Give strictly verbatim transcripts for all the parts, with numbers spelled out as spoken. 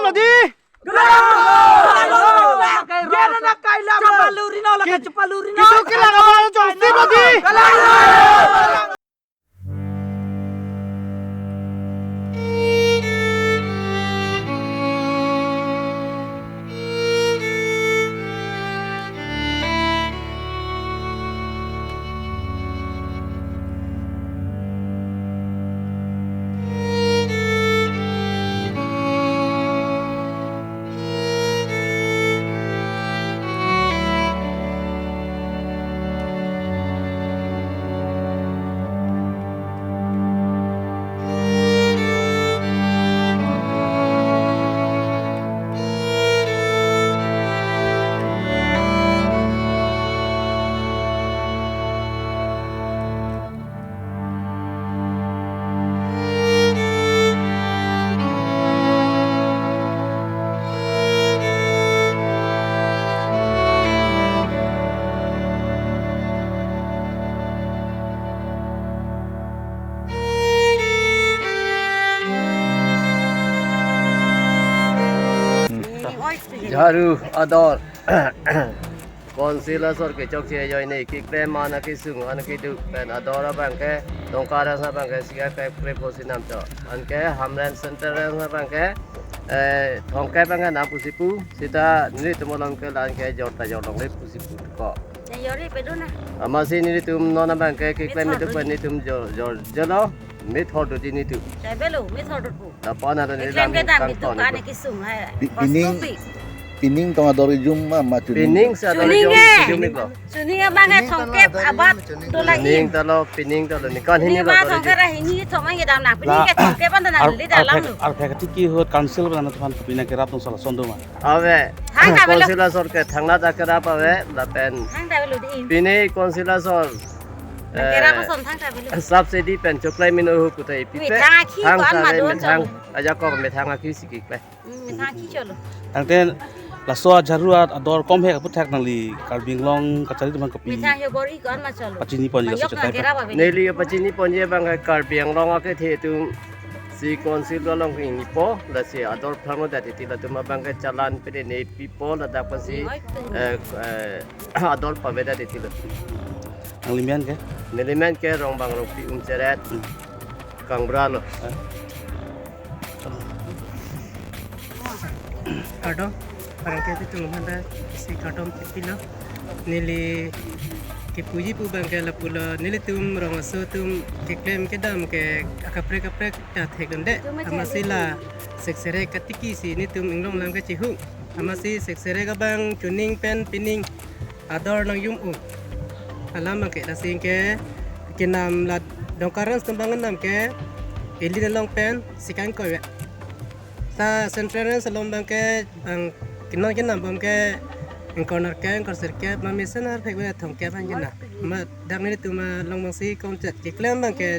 Modi! Chapaluri no, lake chapaluri no. Kitu kilang abang jongsi Modi! Jharu ador. Council asor kechokche ajoine keklem an akesung an keduk pen ador abangke Dongka Range abangke sika kekre posi namcho. Anke Hamren Central Range abangke, eh, Thongkep abangke nam pusi pu, seta nelitum along ke la-an ke jor ta jor longle pusi pu ko. Jor-i pedo na. Amatsi nelitum non abangke keklem Methot iduk pen nelitum jor jor jelo. Methot do di nelitum. Jai belo, methot do pu. Lapu-an ado neli Keklem lam kedam kang itu ton kan itu. Kesung hai. Pi-, pining, Kostopi. Pining tong ador ijum ma, ma chuning. Pining si ador Chuning ijum, eh. Ijum iklo. Chuning abang eh Chuning Thongkep talo ador abat ijum chuning. Do lagi. Pining talo, pining talo ni kan Chuning hini lo ba ador Thongkep ijum. Ra hini thong ang kedam na. Pining ke Thongkep ban na ar-, li dalam arphek, lo. Arphek kiti ki hut council ban than pina kerap tong sala sondo ma. Ave. Thang ta belo. Council asor ke thangnatta kerap ave lapen. Thang ta belo di in. Pini council asor, Na kerap eh, ason thang ta belo. Subsidy pen choklai mino hu kuta ipi pe. Methang akhi thang ko an ta ma ave don methang. Cholo. Ajakong methang akhi si kikpe. Hmm, methang akhi cholo. Tangte laso a Jharu ador kom he kaputhak nangli Karbi Anglong kachari teman kopi. Methang yo bor-i ko an ma cholo. Pachini pon yo Mayok so na chetai kerap ave. Neli pachini ponji abang Karbi Anglong akethe atum si council along ingnipo, lasi ador phrang lo dat iti latum abangke chalan pede ne pipo ladak pasi, Oi, eh, eh, ador pavedet iti lo. Nangli men ke? Neli men ke Rongbang Rongpi Umcheret. Hmm. Kangbura lo. Eh? Kardom, parang ke tum manda si kardom tipilo. Neli kepuji pu abangke lapulo, nelitum rong aso atum keklem kedam ke akaprek kaprek ta thekdunde. Amatsi la seksere katiki si nelitum inglong lam ke chihung. Amatsi seksere abang chuning pen pining ador nangjum-o alam abangke, lasi ke kenam la Dongka Range atum abang kenam ke ili along pen si kangkoi ve. Ta Central Range along abangke bang kenon kenam abangke ingkoi nerkep, ingkoi sirkep, ma mesen arphek mena thongkep an kenam. Ma dak nelitum along abang si komchet keklem abangke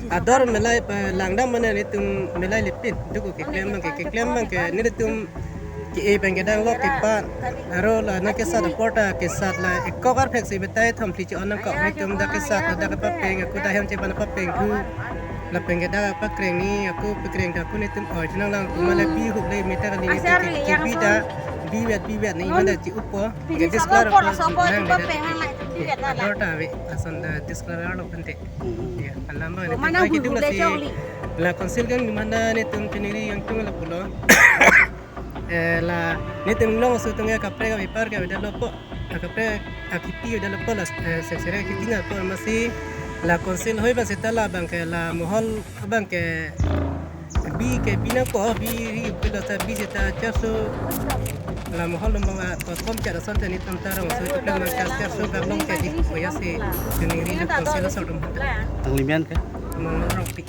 ador melai pa langdam mane nelitum melai lipin. Duk keklem abangke, keklem abangke nelitum ke-e pen kedang lok kepat. Aro la nangkesat apor ta kesat la ekok arphek si betai thom phli chi-on nangkok. Nelitum dak kesat la dak kepapeng, ako dak hem cheban papeng thu. Lapen ke dak pakreng ni, ako pakreng ta ako nelitum oi chenang lang kuma la bi hup le meta kali nelitum ke, ke bi ta, bi vet, bi vet ni manda chi-upo. Ke disclare apor nang le. Ador ta ave, lason ta disclare arlo pente. Hmm. Ya, alam abang nelitum mana pai hulu keduk hulu lasi chongli. La council kan di mana nelitum chiningri yang tung lapulo. Eh, la nelitum inglong aso atum ke kaprek abepar ke avedet lo po. Akaprek akiti avedet lo po la, eh, seksere akiti na po amatsi la council hoi abang seta la abangke la mohol abangke bi ke bi nangpo, bi ri pilo ta bi seta charso la mohol abang a, ko komchet ason ta nelitum ta rong aso atum abang charso bak long ke di koya si chiningri la council aso atum. Nangli men ke? Mong Rongpi.